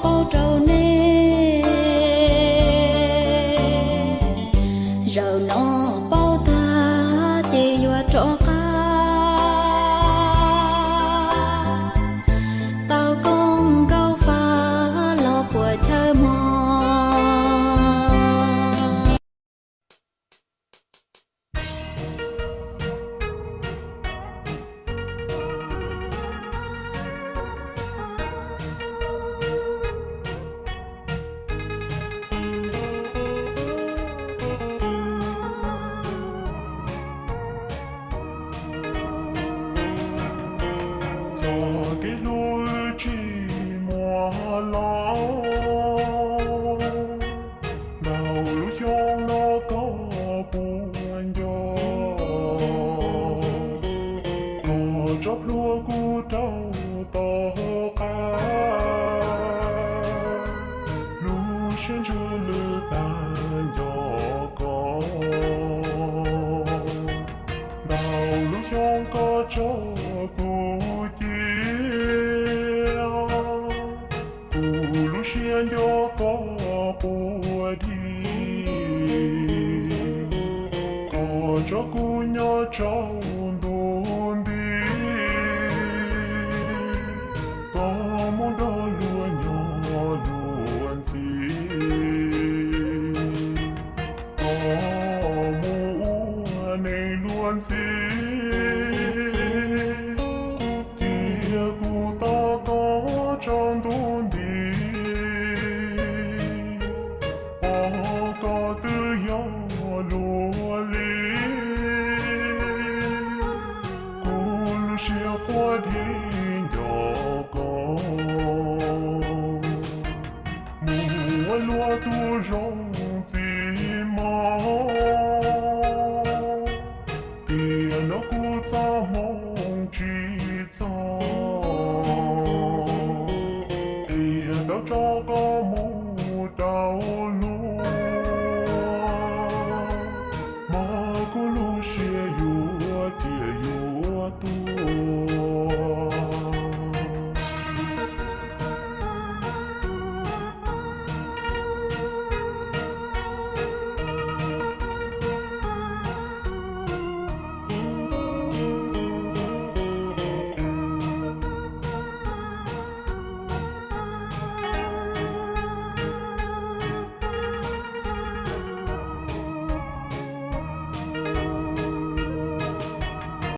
paub rau nej. Zaum no paub tag ces yuav rov qab tau koob nkauj fa los puas chaw mog. Txoj kev hlub wb tsis muaj los, ntau lub xyoo no koj puas nco, koj tso plhuav kuv rau tom qab, lub siab ntshaw lwj tag nco koj. Ntau lub xyoo koj tso kuv cia, kuv lub siab nco koj quaj dib, koj tso kuv nyob tsaus ntuj nti, koj mus nrog luag nyob luag ntxhi, koj mus ua neej luag ntxhi, cia kuv tos koj tsaus ntuj nti, pom koj twb yog luag li, kuv lub siab quaj dib nco koj. Mus ua luag tus zoo txij mog, tiam no kuv txoj hmoo tsis txog, tiam tau tso koj mus rau